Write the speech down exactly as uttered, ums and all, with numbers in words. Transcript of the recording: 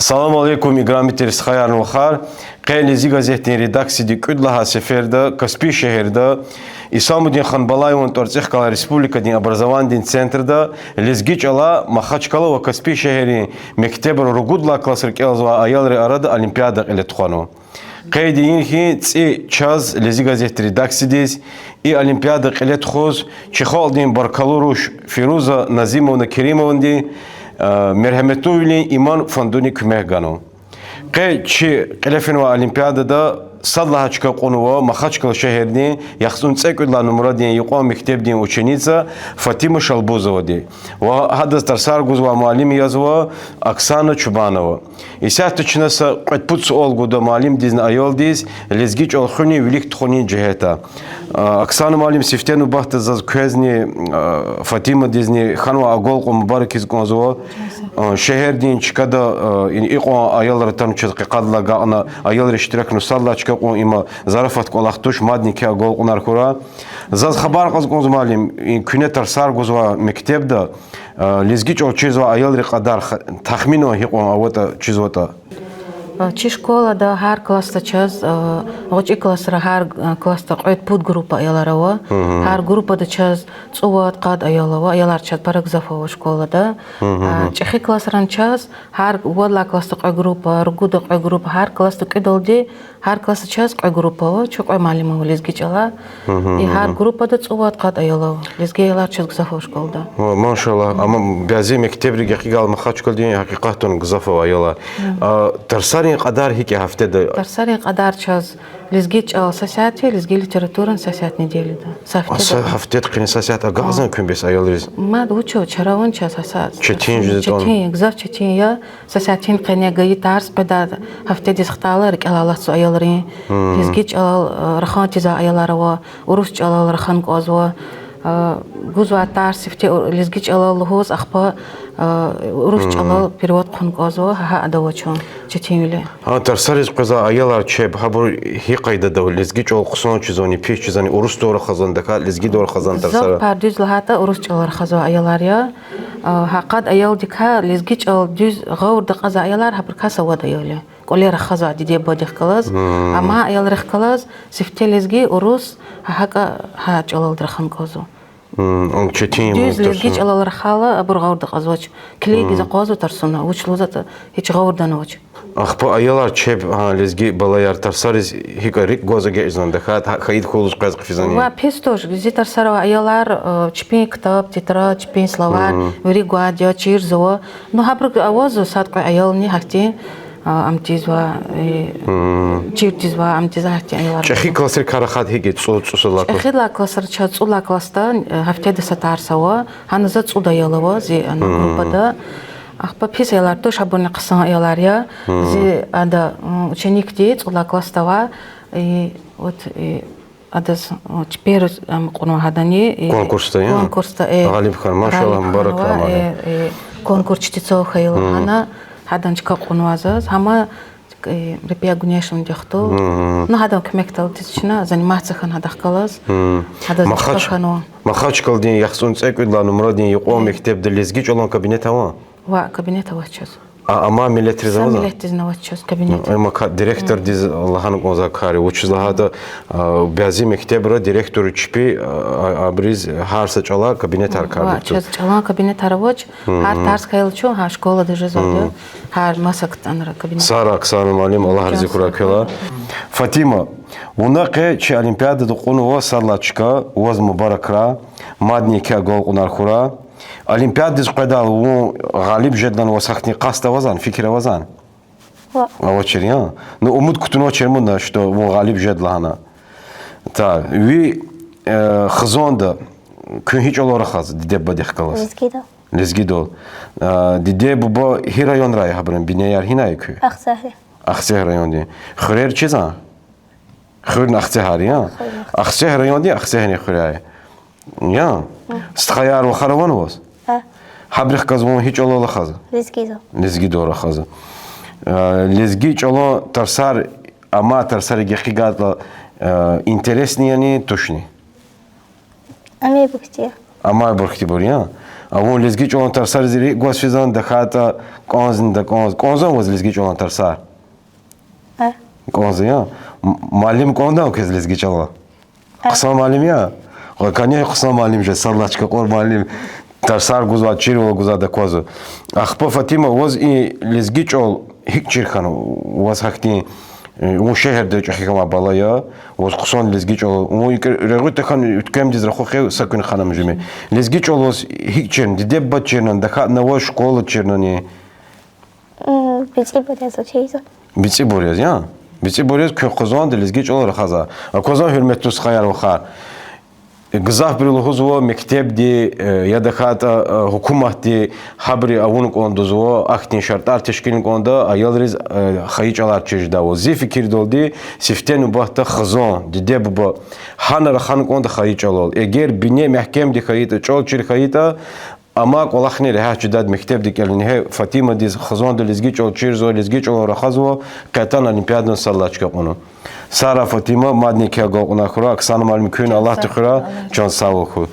Салам алейкум, играми тир стхаярни вахар. Къе Лезги газетдин редакцияди кӀуьд лагьай сеферда Каспий шегьерда Исамудин Ханбалаеван тӀварцӀихъ галай республикадин образованидин центрда лезги чӀала Махачкъала ва Каспий шегьеррин мектебра ругуд лагьай классра кӀелзавай аялрин арада олимпиада кьиле тухванва. Къейд ийин хьи, цӀи чаз, Лезги газетдин редакциядиз, и олимпиада кьиле тухуз чи халкьдин баркаллу руш Фируза Назимовна Керимовнади, э, мергьеметлувилин иман фондуни куьмек ганва. Къе чи кьиле фенвай олимпиадада сад лагьай чка кьунва Махачкъала шегьердин яхцӀурни цӀекӀуьд лагьай нумрадин юкьван мектебдин ученица Фатима Шалбузовади ва гьадаз тарсар гузвай муаллим язва Оксана Чубанова. Исятда чна са кьвед-пуд суал гуда муаллимдизни аялдиз лезги чӀал хуьнин, вилик тухунин жигьетдай. А, Оксана муаллим, сифте нубатда заз квезни, а, Фатимадизни хьанвай агалкьун мубаракиз кӀанзава. А, шегьердин чкада, а, ин икьван аялар атана чаз къекъведайла агакьна, аялрин иштиракни сад лагьай чка кьун, има зарафат кӀвалах туш, мадни еке агалкьунар хьурай. Заз хабар кьаз кӀанзава, муаллим, ин куьне тарсар гузвай мектебда, а, лезги чӀал чизвай аялрин кьадар ха-, тахминан гьикьван аватӀа, чизватӀа? А, чи школада гьар классда чаз, а, гъвечӀи классра гьар, а, классда кьвед-пуд группа аялар ава. Гьар группада чаз цӀувад-къад аял ава, аялар чаз пара гзаф ава школада. А, чӀехи классрани чаз гьар вад лагьай классда кьве группа, ругуда кьве группа, гьар классда кӀуьдалди, гьар классда чаз кьве группа ава, чун кьве муаллим ава лезги чӀала. И гьар группада цӀувад-къад аял ава. Лезги аялар чаз гзаф ава школада. Ва, машаллагь, амма бязи мектебрик гекъигайла Махачкъаладин гьакъикъатдани гзаф ава аялар. А, тарсарин кьадар гьикӀ я гьафтеда? Тарсарин кьадар чаз лезги чӀал са сят я, лезги литературани са сят неделяда. Са гьафтеда. Са гьафтеда къене са сят агакьзавани куьн бес аялриз? Мад вуч ава, чара авани чаз са сят. Четин жезва. Четин я, гзаф четин я. Са сятин къене гайи тарс къведай гьафтедиз хтайла рикӀелай алатзава аялрин. Лезги чӀалал, а, рахан тийизвай аялар ава, урус чӀалал рахан кӀанзава. А, гузвай тарс сифте лезги чӀалал лугьуз, ахпа, а, урус чӀалал перевод хъувун кӀанзава, гьа, гьа ада ава чун четинвиле. Гьа тарсариз къвезвай аялар чеб, гьабур гьи къайдада ава, лезги чӀал хъсан чизвани, пис чизвани, урусдал рахазвани, тахьайтӀа лезгидал рахазвани тарсара? Гзаф пар, дуьз лагьайтӀа, урус чӀалал рахазвай аялар я. А, гьа къад аялдикай лезги чӀал дуьз гъавурда кьазвай аялар гьабурукай сад-вад аял я. КӀвале рахазвай диде-бубадихъ галаз. Амай аялрихъ галаз сифте лезги, урус, гьа, гьакӀа гьа чӀалалди рахан кӀанзава. Ам четин. Дуьз, лезги чӀалал рахайла, абур гъавурда кьазвач. Килигиз акъвазва тарсуна, вуч лугьузватӀа, гьич гъавурда авач. Ахпа аялар чеб, гьа, лезги балаяр тарсариз гьикӀ рикӀ гваз эгечӀзавани, тахьайтӀа гьа хьайиди хьулуз къвез хъфизвани? Ва пис туш, зи тарсара авай аялар, э, чпин ктаб, тетрадь, чпин словарь вири гвайди я, чирзава. Ну, гьабурук авазва сад-кьве аялни гьахьтин, а, ам тийизвай, э, чир тийизвай, ам тийизвай гьахьтин аялар. ЧӀехи классрикай рахайтӀа гьикӀ я, цӀу-, цӀусад лагьай класс? ЧӀехи лагьай классра чаз, цӀуд лагьай классда, э, гьафтеда са тарс ава. Гьана за цӀуд аял ава зи, ана, группада. Ахпа пис аялар туш, гьабурни хъсан аялар я. Зи ада, м, ученикди цӀуд лагьай классда авай, и, вот, и, адаз, о, первый, ам, кьунва гьадани, и, конкурсда, я? Конкурсда, э, гъалиб хьанва, машаллагь, гъалиб мубарак хьанва, амани. Э, э, конкурс чтецов хьайила гьана, гьадан чка кьунва заз, гьама, э, Репея Гунешевнади хтул. Ну, гьадан куьмекдалди чна заниматься хьана гьадахъ галаз. Гьадаз чка хьанва. Махачкъаладин яхцӀурни цӀекӀуьд лагьай нумрадин юкьван мектебда лезги чӀалан кабинет авани? Ваъ, кабинет авач чаз. А, амай миллетриз авазвани? Са миллетдизни авач чаз кабинет. Ну, има ка-, директордиз лагьана кӀанзавай кар я, вучиз лагьайтӀа, а, бязи мектебра директор чпи, а, а, абуруз гьар са чӀалан кабинетар кардик туш. Ваъ, чаз чӀалан кабинетар авач, гьар тарс хьайила чун, гьа школада жезвайди я, гьар маса ктӀанра кабинет. Сагърай, Оксана муаллим, Аллагь рази хьурай квелай. Фатима, вуна къе чи олимпиадада кьунва сад лагьай чка, ваз мубаракрай, мадни еке агалкьунар хьурай. Олимпиададиз къведайла вун гъалиб жедалди ваз гьахьтин къаст авазвани, фикир авазвани? Ваъ. Авачир, я? Ну, умуд кутунвачир ман, что вун гъалиб жеда лагьана. Так, ви, э, хизанда куьн гьи чӀалал рахазва диде-бубадихъ галаз? Лезгидал. Лезгидал. Э, диде-буба гьи районрай я, гьабурун бинеяр гьинай я куь? Ахцегьрин. Ахцегь райондин. Хуьрер чизвани? Хуьрни Ахцегьар я? Хуьрни Ахцегь. Ахцегь райондин Ахцегьрин хуьряй я? Стхаяр-вахар авани ваз? Гьа. Гьабурухъ галаз вун гьи чӀалал рахазва? Лезгидал. Лезгидал рахазва. Э, лезги чӀалан тарсар, амай тарсарик гекъигайтӀа, э, интересни яни, тушни? Амайбур хьтин. Амайбур хьтинбур я? Авун лезги чӀалан тарсариз рикӀ гваз физан, тахьайтӀа кӀанзни, да кӀанз-, кӀанзан ваз лезги чӀалан тарсар? КӀанза, я? М-, муаллим кӀандай квез лезги чӀалан? Хъсан муаллим я? Ва, конечно, хъсан муаллим жез, сад лагьай чка кьур муаллим. Тарсар гузвай, чирвал гузвайди аквазва. Ахпа, Фатима, ваз и лезги чӀал гьикӀ чир хьана, ваз гьахьтин, э, вун шегьерда чӀехи хьанвай бала я, ваз хъсан лезги чӀал, вун икӀ регъуь тахьана уьтквемдиз рахух, са куьн ханам жуми. Лезги чӀал ваз гьикӀ чирна, диде-бубад чирнани, тахьайтӀа на ваз школада чирнани? БицӀибур яз чирзава. БицӀибур яз, я? БицӀибур яз куьн хизанда лезги чӀал рахазва. Аквазва, гьуьрметлу стхаяр-вахар. Гзафбуру лугьузва мектебди, э, я тахьайтӀа, э, гьукуматди гьабуру авуна кӀанда лугьузва, ахьтин шартӀар тешкилна кӀанда, аялриз, э, хайи чӀалар чир жедайвал. Зи фикирдалди, сифте нубатда хизан, диде-буба, гьана рахана кӀанда хайи чӀалал. Эгер бине мягькемди хьайитӀа, чӀал чир хьайитӀа, амма кӀвалахни регьят жедайди мектебда кӀелна. Гьа Фатимадиз хизанда лезги чӀал чирзава, лезги чӀалал рахазва, къе атана олимпиадада сад лагьай чка кьуна. Сагърай, Фатима, мадни квел агалкьунар хьурай, Оксана муаллим, куьн Аллагьди хуьрай, чан сагъвал хьуй.